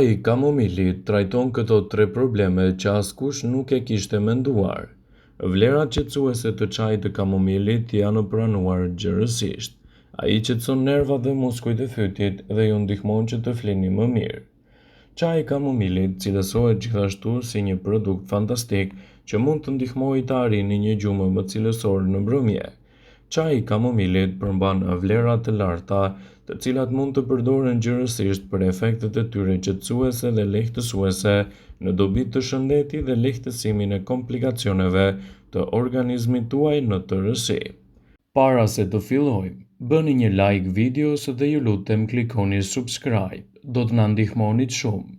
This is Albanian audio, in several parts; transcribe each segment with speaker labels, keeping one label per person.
Speaker 1: Çaji i kamomilit trajton këto tre probleme që askush nuk e kishte menduar. Vlerat qetësuese të çajit të kamomilit janë pranuar gjerësisht. Ai qetëson nervat dhe muskujt e fytit dhe ju ndihmon që të flini më mirë. Çaji i kamomilit cilësohet gjithashtu si një produkt fantastik që mund të ndihmojë të arrini një gjumë më cilësor në mbrëmje. Çaji i kamomilit përmban vlera të larta, të cilat mund të përdoren gjerësisht për efektet e tyre qetësuese dhe lehtësuese në dobi të shëndetit dhe lehtësimin e komplikacioneve të organizmit tuaj në tërësi. Para se të fillojmë, bëni një like videos dhe ju lutem klikoni subscribe, do të na ndihmonit shumë.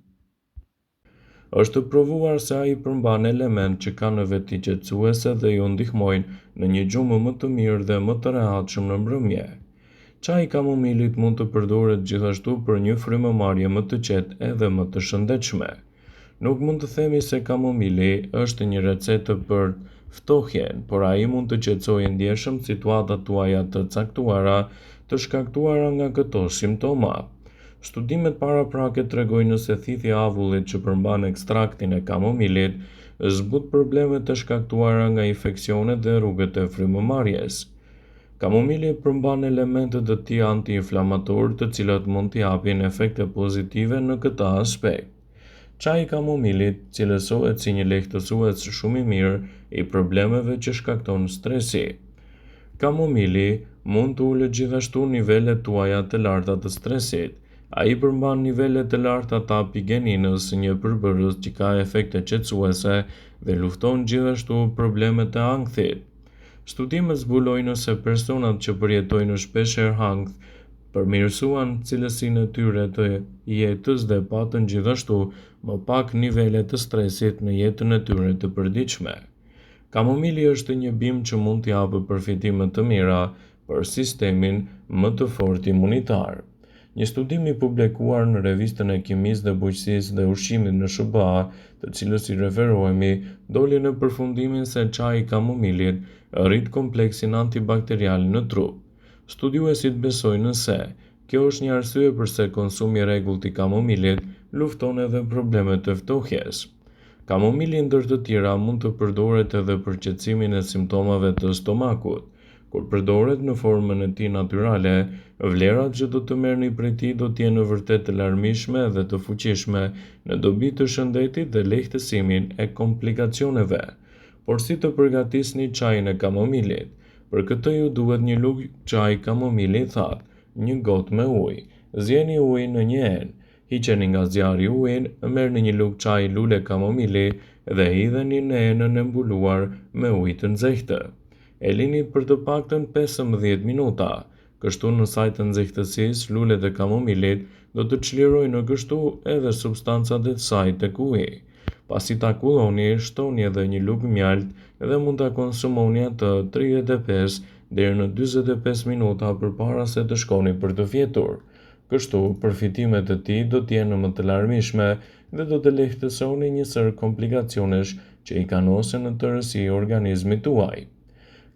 Speaker 1: Është provuar se ai përmban elementë që kanë veti qetësuese dhe ju ndihmojnë në një gjumë më të mirë dhe më të rehatshëm në mbrëmje. Çaji i kamomilit mund të përdoret gjithashtu për një frymëmarrje më të qetë edhe më të shëndetshme. Nuk mund të themi se kamomili është një recetë për ftohjen, por ai mund të qetësojë ndjeshëm situatat tuaja të caktuara të shkaktuara nga këto simptoma. Studimet paraprake tregojnë se thithja e avullit që përmban ekstraktin e kamomilit zbut problemet e shkaktuara nga infeksionet dhe rrugët e frymëmarrjes. Kamomili përmban elementë të tij anti-inflamatorë të cilët mund të japin efekte pozitive në këtë aspekt. Çaji i kamomilit cilësohet si një lehtësues shumë i mirë i problemeve që shkakton stresi. Kamomili mund të ulë gjithashtu nivelet tuaja të larta të stresit. Ai përmban nivele të larta të apigeninës, një përbërës që ka efekte qetësuese dhe lufton gjithashtu problemet e ankthit. Studimet zbulojnë se personat që përjetojnë shpeshherë ankth përmirësuan cilësinë e tyre të jetës dhe patën gjithashtu më pak nivele të stresit në jetën e tyre të përditshme. Kamomili është një bimë që mund të japë përfitime të mira për sistemin më të fortë imunitar. Një studim i publikuar në revistën e Kimisë dhe Bujqësisë dhe Ushqimit në SHBA, të cilës i referohemi, doli në përfundimin se çaji i kamomilit rrit kompleksin antibakterial në trup. Studiuesit besojnë se, kjo është një arsye përse konsumi i rregullt i kamomilit lufton edhe problemet e ftohjes. Kamomili ndër të tjera mund të përdoret edhe për qetësimin e simptomave të stomakut. Kur përdoret në formën e tij natyrale, vlerat që do të merrni prej tij do të jenë vërtet të larmishme dhe të fuqishme në dobi të shëndetit dhe lehtësimin e komplikacioneve. Por si të përgatisni çajin e kamomilit? Për këtë ju duhet një lugë çaj kamomili i thatë, një gotë me ujë. Zieni ujin në një enë. Hiqeni nga zjarri ujin, merrni një lugë çaji lule kamomili dhe hidheni në enën e mbuluar me ujë të nxehtë. E lini për të paktën 15 minuta. Kështu në sajë të nxehtësisë, lulet e kamomilit do të çlirojnë kështu edhe substancat e saj tek uji. Pasi ta kulloni, shtoni edhe një lugë mjaltë dhe mund ta konsumoni atë 35 deri në 45 minuta përpara se të shkoni për të fjetur. Kështu, përfitimet e tij do të jenë më të larmishme dhe do të lehtësoni një sërë komplikacionesh që i kanosen në tërësi organizmit tuaj.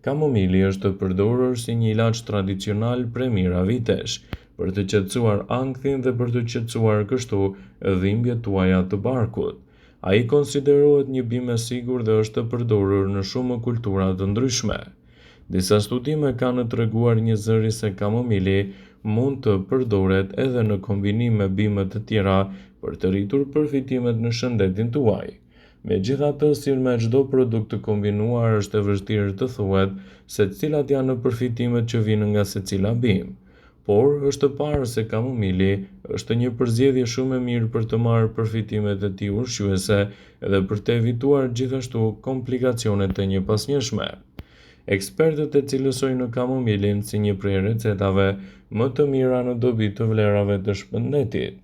Speaker 1: Kamomili është përdorur si një ilaç tradicional prej mijëra vitesh, për të qetësuar ankthin dhe për të qetësuar kështu dhimbjet tuaja të barkut. Ai konsiderohet një bimë e sigurt dhe është përdorur në shumë kultura të ndryshme. Disa studime kanë treguar njëzëri se kamomili mund të përdoret edhe në kombinim me bimë të tjera për të rritur përfitimet në shëndetin tuaj. Megjithatë, si me çdo produkt të kombinuar është e vështirë të thuhet se cilat janë përfitimet që vijnë nga secila bimë. Por, është parë se kamomili është një përzgjedhje shumë e mirë për të marrë përfitimet e tij ushqyese dhe për të evituar gjithashtu komplikacionet e njëpasnjëshme. Ekspertët e cilësojnë kamomilin si një prej recetave më të mira në dobi të vlerave të shëndetit.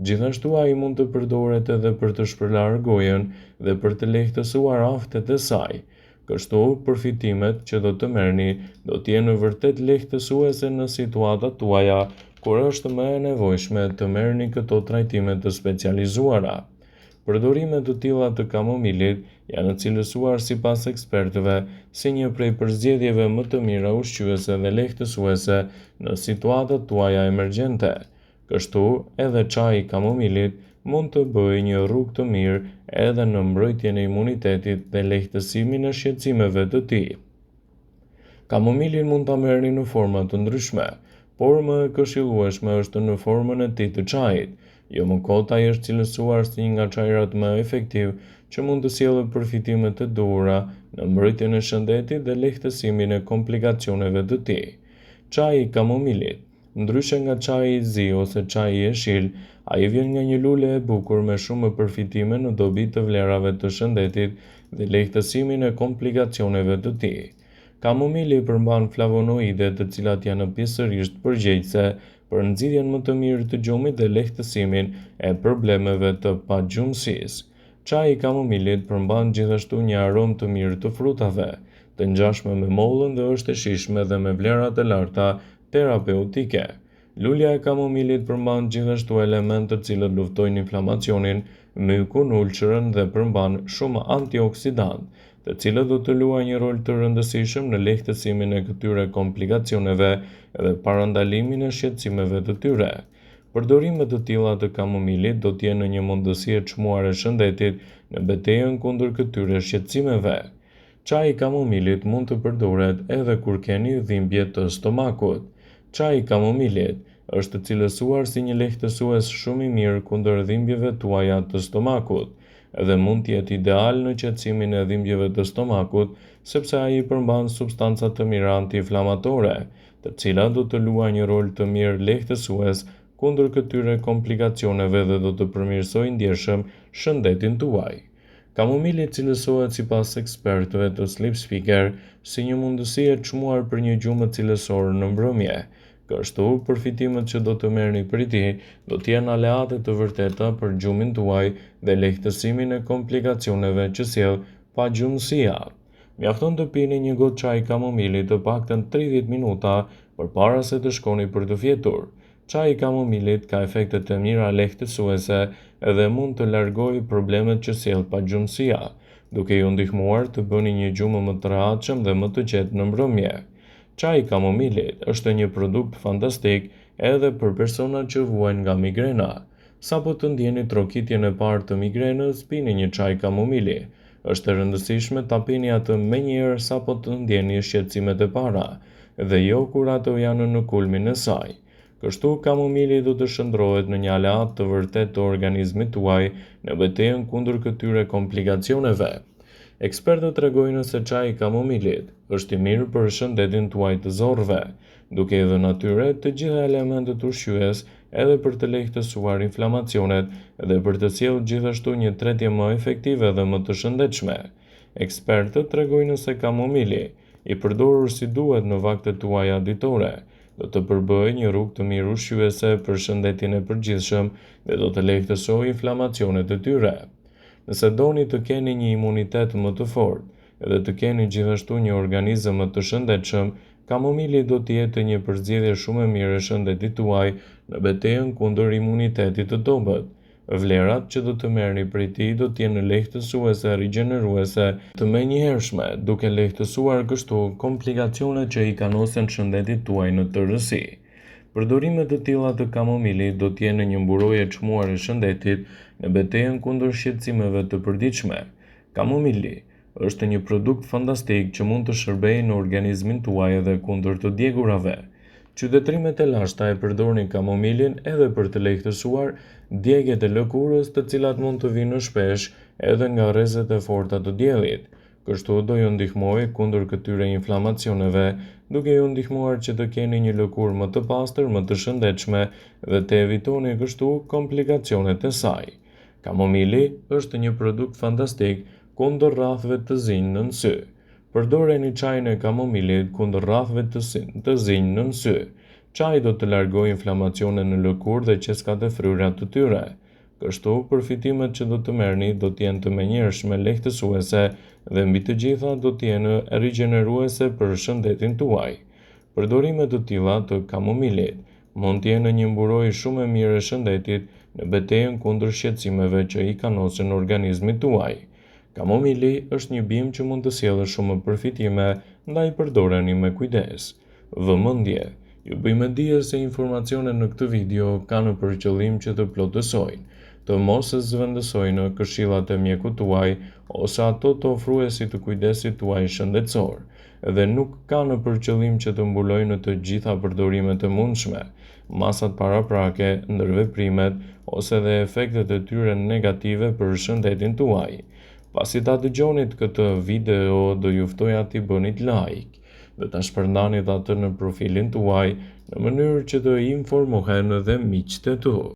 Speaker 1: Gjithashtu ai mund të përdoret edhe për të shpërlarë gojën dhe për të lehtësuar aftet e saj. Kështu, përfitimet që do të merrni do të jenë vërtet lehtësuese në situatat tuaja kur është më e nevojshme të merrni këto trajtime të specializuara. Përdorime të tilla të kamomilit janë cilësuar sipas ekspertëve si një prej përzgjedhjeve më të mira ushqyese dhe lehtësuese në situatat tuaja emergjente. Kështu, edhe çaji i kamomilit mund të bëjë një rrugë të mirë edhe në mbrojtjen e imunitetit dhe lehtësimin e shqetësimeve të tij. Kamomilin mund ta merrni në forma të ndryshme, por më e këshillueshme është në formën e tij të çajit. Jo më kot ai është cilësuar si një nga çajrat më efektivë që mund të sjellë përfitimet e duhura në mbrojtjen e shëndetit dhe lehtësimin e komplikacioneve të tij. Çaji i kamomilit Ndryshe nga çaji i zi ose çaji jeshil, ai vjen nga një lule e bukur me shumë përfitime në dobi të vlerave të shëndetit dhe lehtësimin e komplikacioneve të tij. Kamomili përmban flavonoide të cilat janë pjesërisht përgjegjëse për nxitjen më të mirë të gjumit dhe lehtësimin e problemeve të pagjumësisë. Çaji i kamomilit përmban gjithashtu një aromë të mirë të frutave, të ngjashme me mollën dhe është e shijshme dhe me vlera të larta terapeutike. Lulja e kamomilit përmban gjithashtu elementë të cilët luftojnë inflamacionin, mykun, ulçerën dhe përmban shumë antioksidantë, të cilët do të luajnë një rol të rëndësishëm në lehtësimin e këtyre komplikacioneve dhe parandalimin e shqetësimeve të tyre. Përdorime të tilla të kamomilit do të jenë një mundësi e çmuar e shëndetit në betejën kundër këtyre shqetësimeve. Çaji i kamomilit mund të përdoret edhe kur keni dhimbje të stomakut. Çaji i kamomilit është cilësuar si një lehtësues shumë i mirë kundër dhimbjeve tuaja të stomakut dhe mund të jetë ideal në qetësimin e dhimbjeve të stomakut sepse ai përmban substanca të mira antiinflamatore, të cilat do të luajnë një rol të mirë lehtësues kundër këtyre komplikacioneve dhe do të përmirësojë ndjeshëm shëndetin tuaj. Kamomili cilësohet sipas ekspertëve të Sleep Speaker si një mundësi e çmuar për një gjumë cilësor në mbrëmje. Kështu, përfitimet që do të merrni prej tij do të jenë aleate të vërteta për gjumin tuaj dhe lehtësimin e komplikacioneve që sjell pagjumësia. Mjafton të pini një gotë çaj kamomili të paktën 30 minuta përpara se të shkoni për të fjetur. Çaji i kamomilit ka efekte të mira lehtësuese dhe mund të largojë problemet që sjell pagjumësia, duke ju ndihmuar të bëni një gjumë më të rehatshëm dhe më të qetë në mbrëmje. Çaji i kamomilit është një produkt fantastik edhe për personat që vuajnë nga migrena. Sapo të ndjeni trokitjen e parë të migrenës, pini një çaj kamomili. Është e rëndësishme ta pini atë menjëherë sapo të ndjeni shqetësimet e para, dhe jo kur ato janë në kulmin e saj. Kështu, kamomili do të shndërrohet në një aleat të vërtetë të organizmit tuaj në betejën kundër këtyre komplikacioneve. Ekspertët tregojnë se çaji i kamomilit është i mirë për shëndetin tuaj të zorrëve, duke i dhënë atyre të gjitha elementët ushqyes edhe për të lehtësuar inflamacionet dhe për të sjellë gjithashtu një tretje më efektive dhe më të shëndetshme. Ekspertët tregojnë se kamomili, i përdorur si duhet në vaktet tuaja ditore, do të përbëjë një rrugë të mirë ushqyese për shëndetin e përgjithshëm dhe do të lehtësojë inflamacionet e tyre. Nëse doni të keni një imunitet më të fortë dhe të keni gjithashtu një organizëm më të shëndetshëm, Kamomili do të jetë një përzgjedhje shumë e mirë e shëndetit tuaj në betejën kundër imunitetit të dobët. Vlerat që do të merrni prej tij do të jenë lehtësuese rigjeneruese të menjëhershme, duke lehtësuar kështu komplikacionet që i kanosen shëndetit tuaj në tërësi. Përdorime të tilla të kamomilit do të jenë një mburojë e çmuar e shëndetit në betejën kundër shqetësimeve të përditshme. Kamomili Është një produkt fantastik që mund të shërbejë në organizmin tuaj edhe kundër të djegurave. Qytetërimet e lashta e përdornin kamomilin edhe për të lehtësuar djegiet e lëkurës të cilat mund të vijnë shpesh edhe nga rrezet e forta të diellit. Kështu do ju ndihmojë kundër këtyre inflamacioneve, duke ju ndihmuar që të keni një lëkurë më të pastër, më të shëndetshme dhe të evitoni kështu komplikacionet e saj. Kamomili është një produkt fantastik kundër rrathëve të zinj nën sy. Përdoreni çajin e kamomilit kundër rrathëve të, të zinj nën sy. Çaji do të largojë inflamacionet në lëkurë dhe qeskat e fryra të tyre. Kështu, përfitimet që do të merrni do të jenë të menjëhershme, lehtësuese dhe mbi të gjitha do të jenë rigjeneruese për shëndetin tuaj. Përdorime të tilla të kamomilit mund të jenë një mburojë shumë e mirë e shëndetit në betejën kundër shqetësimeve që i kanosen organizmit tuaj. Kamomili është një bimë që mund të sjellë shumë përfitime, ndaj përdoreni me kujdes. Vëmendje! Ju bëj me dije se informacionet në këtë video kanë për qëllim që të plotësojnë. të mos zëvendësojnë këshillat e mjekut tuaj ose ato të ofruesit të kujdesit tuaj shëndetësor dhe nuk kanë për qëllim që të mbulojnë të gjitha përdorimet e mundshme, masat paraprake, ndërveprimet ose dhe efektet e tyre negative për shëndetin tuaj. Pasi ta dëgjonit këtë video, do ju ftoja t'i bënit like dhe ta shpërndanit atë në profilin tuaj në mënyrë që të informohen dhe miqtë e tu.